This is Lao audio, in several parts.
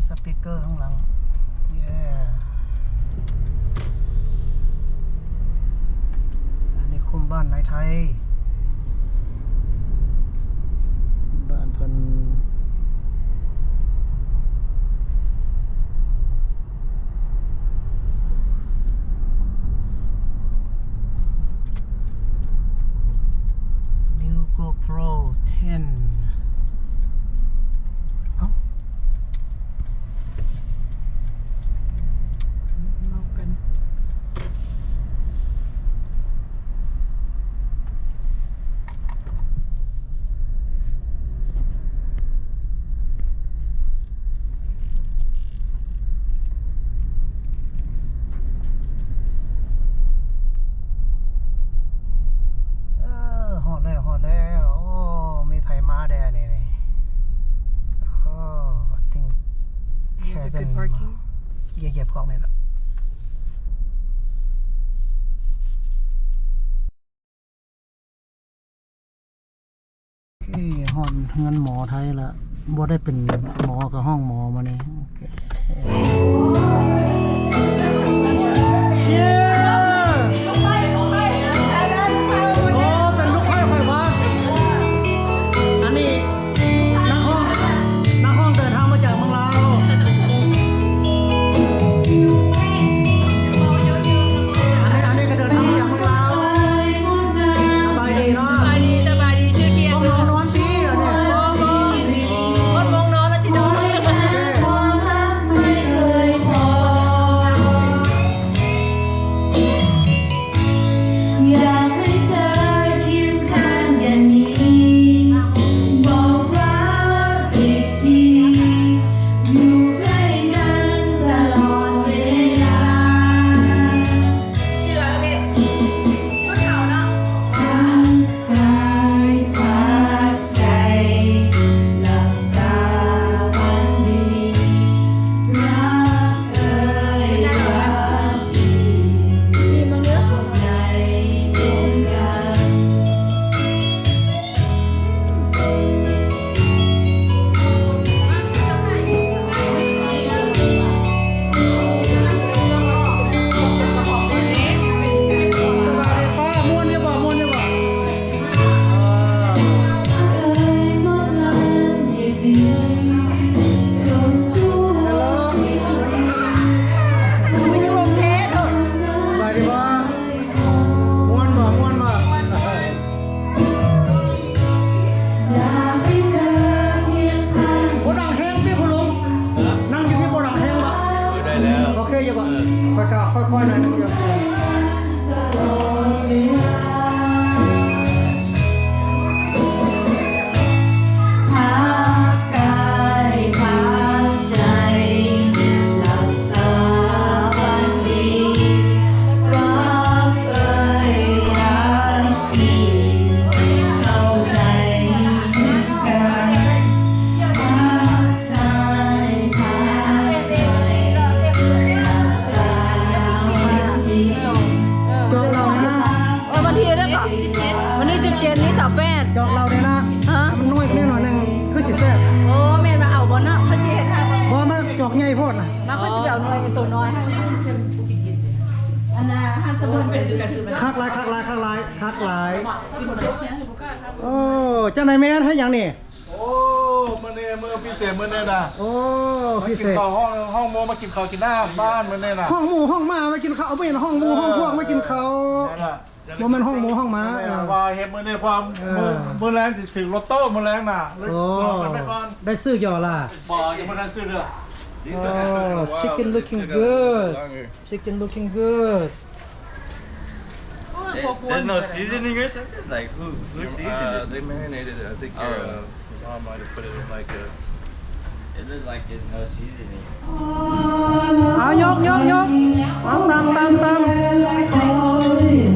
ສະປີກເກີຂ້າງຫຼັງ ເຢ້ ອັນນີ້ຄຸ້ມບ້ານນາຍໄທ ບ້ານເພິ່ນ. New GoPro ten. ເອົ້າ ເວົ້າກັນ. ເອີ ຮອດແລ້ວ ຮອດແລ້ວ. ໂອ້ ມີໃຜມາແດ່ນີ້ ນີ້. ໂອ້ I think Cabin ເຢ້ ຢຽບກ້ອງນີ້ລະ. ເອີ ຮອດເຮືອນໝໍໄທລະ ບໍ່ໄດ້ເປັນໝໍກໍຮ້ອງໝໍມານີ້. ໂອເຄ Cheers. ໂອ້ ເປັນລູກໄພ້ຂ້ອຍບໍ່? ອັນນີ້ ນັກຮ້ອງ ນັກຮ້ອງເດີນທາງມາຈາກເມືອງລາວ. ອັນນີ້ ອັນນີ້ກໍເດີນທາງມາຈາກເມືອງລາວ. ສະບາຍດີເນາະ. ສະບາຍດີ ສະບາຍດີ. ຊື່ຄຽງ ງ່ວງນອນຕິ ອັນນີ້ ງ່ວງນອນ ວ່າຊິນອນ. ໂອເຄ. อยากให้เธอเคียงข้างอย่างนี้ บอกรักอีกที อยู่ใกล้กันตลอดเวลา ชื่ออะไรเป็นผู้เฒ่าเนาะ ทักทายทัก ใจ หลับตาฝันดี รักเอ่ยรักจริง ใจเช่นกัน. สบายดีบ่? ม่วนบ่? ม่วนบ่? บ่ดังแฮงติพ่อลุง? นั่งอยู่นี่บ่ดังแฮงบ่? เออ ได้แล้ว โอเคอยู่บ่? เออ ค่อยๆ ค่อยๆ หน่อยนึงอยู่ พักกายพักใจ หลับตาฝันดี รักเอ่ยรักจริง เข้าใจถึงกัน พักกายพักใจ หลับตาฝันดี จองเหล้านะ เออ วันที่เท่าไหร่ก่อน สิบเจ็ด วันที่สิบเจ็ด นี่ ซาวแปด จองเหล้าแน่นะ ฮะ มันน้อยกว่านี้หน่อยหนึ่ง คือสิแซ่บ โอ้ แม่นว่าเอาบ่เนาะ เขาสิเฮ็ดให้บ่ บ่ มันจอกใหญ่โพดนะ แล้วเขาสิเอาน้อย ตัวน้อยให้ อันน่ะ หันสมุนเป็นกระถือ คักหลาย คักหลาย คักหลาย คักหลาย โอ้ จังได๋แม่น เฮ็ดหยังนี่ โอ้ มื้อนี้มื้อพิเศษมื้อนี้นะ โอ้ มากินข้าว พิเศษ ฮ้อง ฮ้องหมู่มากินข้าวกินน้ำบ้านมื้อนี้นะ ฮ้องหมู่ฮ้องหมามากินข้าว บ่แม่นฮ้องหมู่ฮ้องพวกมากินข้าว นั่นล่ะ บ่แม่นฮ้องหมูฮ้องหมา เออ ว่าเฮ็ดมื้อนี้ความ เออ มื้อ มื้อแลงสิถือลอตโต้มื้อแลงน่ะ เลย โอ้ ซื้อกันไปก่อน ได้ซื้อหย่อล่ะ บ่ ยังบ่ทันซื้อเด้อ โอ้ chicken looking good. Chicken looking good. There- there's no seasoning or something? Like, who, who seasoned it? Uh, they marinated it. I think your, uh, mom might have put it in, like, a It look like there's no seasoning. เอา ยก ยก ยก เอา ตำ ตำ ตำ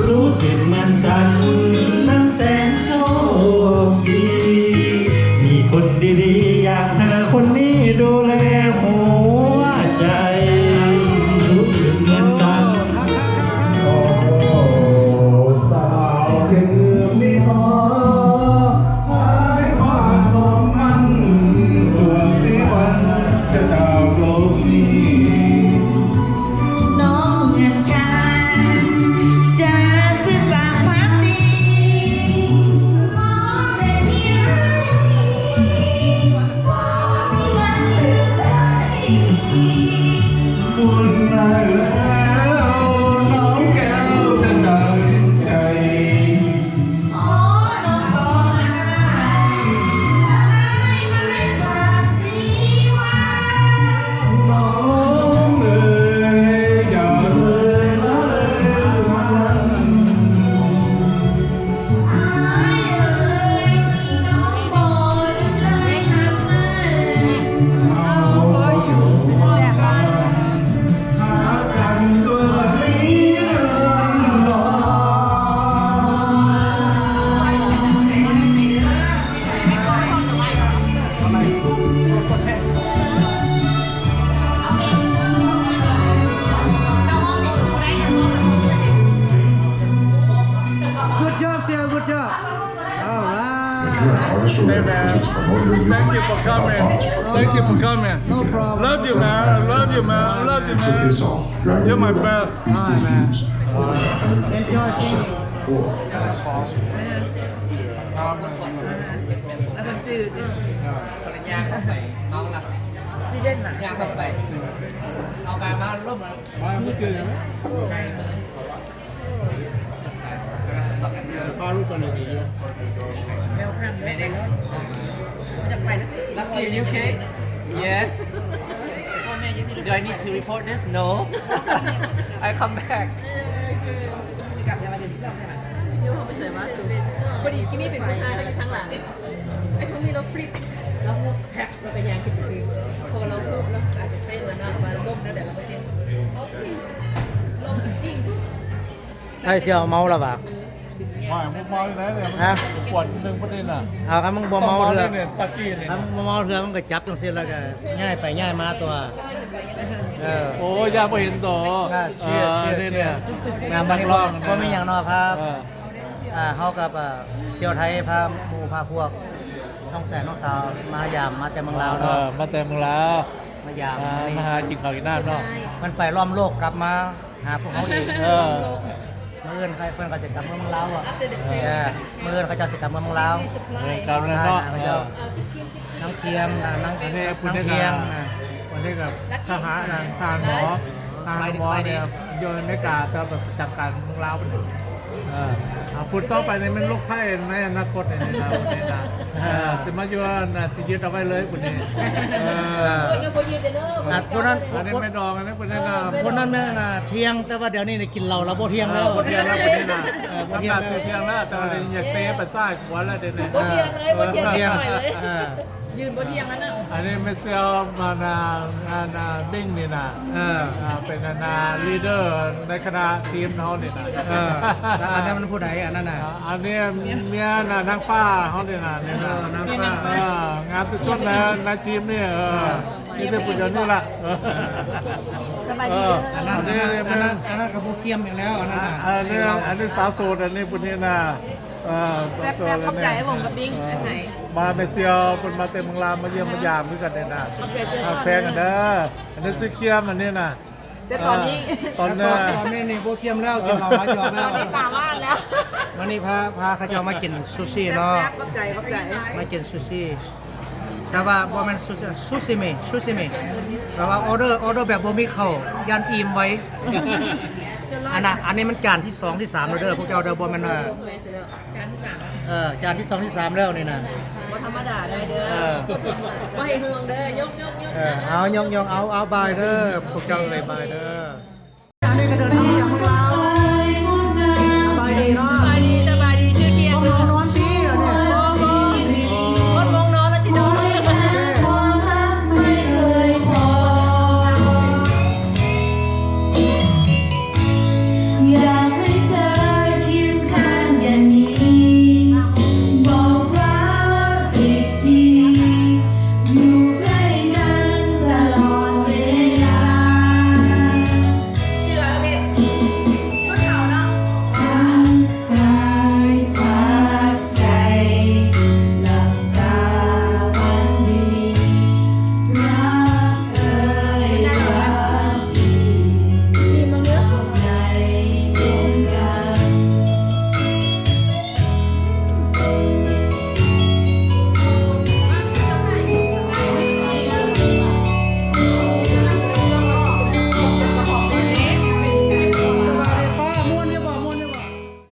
รู้สึกเหมือนฉันนั้นแสนโชคดี มีคนดีๆ อย่างเธอคนนี้ดูแลหัวใจ รู้สึกเหมือน ບຸນມາແລ້ວ ນ້ອງແກ້ວຈະຕັ້ງໃຈ ນ້ອງເອີຍ ຢ່າເລີຍມາເລີຍ ມານຳ Good job, Sia. Good job. All right. Hey, man. Thank you for coming. Thank you for coming. No problem. Love you, man. Love you, man. Love you, man. You're my best. All right, man. Enjoy singing. ເອົາມັນຈື່ ເອີ ຄົນລະຢ່າງເຂົ້າໄປ ເມົາລະ ຊີເດັນນະ ຢ່າງເຂົ້າໄປ ເອົາມາ ມາລົມ ມາບໍ່ເຈີນະ ພາລູກໄປເລີຍດີຢູ່ ແນວຄັນເລີຍ ຢາກໄປແລ້ວຕິ Lucky ຢູ່ UK? Yes. Do I need to report this? No. I come back. ພໍດີກິມມີເປັນຜູ້ຊາຍ ເຮົາຢູ່ທາງຫຼັງ ໄອ້ທອມມີລາວຟລິບ ລາວແພັບ ລາວກະຍ່າງຂຶ້ນໄປ ເພາະວ່າລາວຮູ້ ລາວອາດຈະເທຣນມານານ ວ່າລົມແນວໃດລາວກະເຮັດ ລົມຈິງ. ໃຜຊິເອົາເມົາລະຫວາ? ບໍ່ເມົາຢູ່ໃດເດ ຮະ? ຂວດໜຶ່ງພຸ້ນເດນະ. ເອົາ ຄັນມຶງບໍ່ເມົາເທື່ອ ສາກີນີ້ ຄັນມຶງບໍ່ເມົາເທື່ອ ມັນກະຈັບຈັ່ງຊີ້ ແລ້ວກະຍ້າຍໄປຍ້າຍມາຕົວະ. ເອີ ໂອ້ ຢ່າບໍ່ເຫັນໂຕ. ເຊີ ເຊີ ເຊີ ແມ່ນ ບໍ່ມີຫຍັງເນາະ ພາ ເອີ ອ່າ ເຮົາກັບ ອ່າ ສ່ຽວໄທ ພາໝູ່ພາພວກ ນ້ອງແສນນ້ອງສາວ ມາຢາມ ມາແຕ່ເມືອງລາວເນາະ. ເອີ ມາແຕ່ເມືອງລາວ ມາຢາມ ອ່າ ມາຫາກິນເຂົ້າກິນນ້ຳເນາະ. ມັນໄປລ້ອມໂລກກັບມາ ຫາພວກເຮົາອີກ. ເອີ ມື້ອື່ນເພິ່ນກໍຈະກັບເມືອງລາວອະ. ເອີ ມື້ອື່ນເຂົາເຈົ້າຊິກັບເມືອງລາວ. ເອີ ກັບແລ້ວເນາະ. ເອີ ນາງຄຽມນະ ນາງ ອັນນີ້ຜູ້ນີ້ນະ ອັນນີ້ກໍທະຫານນະ ທະຫານໝໍ ທະຫານໝໍນີ້ຢູ່ອາເມລິກາ ແຕ່ວ່າປະຈຳການເມືອງລາວ. ເອີ ຜູ້ຕໍ່ໄປນີ້ແມ່ນລູກໃພ້ໃນອະນາຄົດນີ້ນະ ນີ້ນະ. ເອີ ຊິມາຢູ່ນະ ຊິຍຶດເອົາໄວ້ເລີຍຜູ້ນີ້. ເອີ ອັນຜູ້ນັ້ນ ອັນນີ້ແມ່ດອງ ອັນນີ້ຜູ້ນີ້ນະ ຜູ້ນັ້ນແມ່ນນະ ທ່ຽງ ແຕ່ວ່າດຽວນີ້ໄດ້ກິນເຫຼົ້າແລ້ວ ບໍ່ທ່ຽງແລ້ວ ບໍ່ທ່ຽງແລ້ວຜູ້ນີ້ນະ. ເອີ ບໍ່ທ່ຽງແລ້ວ ທ່ຽງແລ້ວ ແຕ່ວ່າດຽວນີ້ຢາກເຊໄປຊ້າຍຂວາແລ້ວດຽວນີ້ ບໍ່ທ່ຽງເລີຍ ບໍ່ທ່ຽງເລີຍ ເອີ ຢືນບໍ່ທ່ຽງແລ້ວນະ. ອັນນີ້ແມ່ເຊວ ມານາ ອັນນາ ບິງນີ້ນະ. ເອີ ເປັນອັນນາ ລີດເດີໃນຄະນະທີມເຮົານີ້ນະ. ເອີ ແລ້ວອັນນັ້ນມັນຜູ້ໃດ ອັນນັ້ນນະ? ອັນນີ້ເມຍນາງຟ້າເຮົານີ້ນະ. ເອີ ນາງຟ້າ ເອີ ງາມທີ່ສຸດໃນ ໃນທີມນີ້. ເອີ ມີແຕ່ຜູ້ດຽວນີ້ລະ. ສະບາຍດີເດີ. ອັນນັ້ນ ອັນນັ້ນ ອັນນັ້ນກໍບໍ່ຄຽມອີກແລ້ວ ອັນນັ້ນນະ. ອັນນີ້ ອັນນີ້ສາວໂສດ ອັນນີ້ຜູ້ນີ້ນະ. ເອີ ແຊບໆ ຂອບໃຈອ້າຍວົງກັບບິງ. ເອີ ມາແມ່ເຊວເພິ່ນມາແຕ່ເມືອງລາວ ມາຢ້ຽມມາຢາມຄືກັນນີ້ນະ. ຂອບໃຈເຊວ ແພງກັນເດີ. ອັນນີ້ຊື່ຄຽມ ອັນນີ້ນະ. ແຕ່ຕອນນີ້ ເອີ ຕອນ ຕອນນີ້ນີ້ບໍ່ຄຽມແລ້ວ ກິນເຫຼົ້າຫຼາຍຈອກແລ້ວ ຕອນນີ້ຕາຫວານແລ້ວ. ມື້ນີ້ພາ ພາເຂົາເຈົ້າມາກິນຊູຊິເນາະ. ແຊບໆ ຂອບໃຈ ຂອບໃຈ. ມາກິນຊູຊິ ແຕ່ວ່າບໍ່ແມ່ນຊູຊິ ຊູຊິມິ ຊູຊິມິ ແປວ່າອໍເດີ ອໍເດີແບບບໍ່ມີເຂົ້າ ຢ້ານອີ່ມໄວ. ອັນນະ ອັນນີ້ມັນຈານທີສອງທີສາມແລ້ວເດີ ພວກເຈົ້າເດີ ບໍ່ແມ່ນວ່າ ຈານທີສາມ ເອີ ຈານທີສອງທີສາມແລ້ວນີ້ນະ. ບໍ່ທຳມະດາເດີ ເອີ ບໍ່ໃຫ້ຫ່ວງເດີ. ຍົກໆໆ ເອີ ເອົາ ຍົກໆ ເອົາ ເອົາ ບາຍເດີ ພວກເຈົ້າເອີຍ ບາຍເດີ.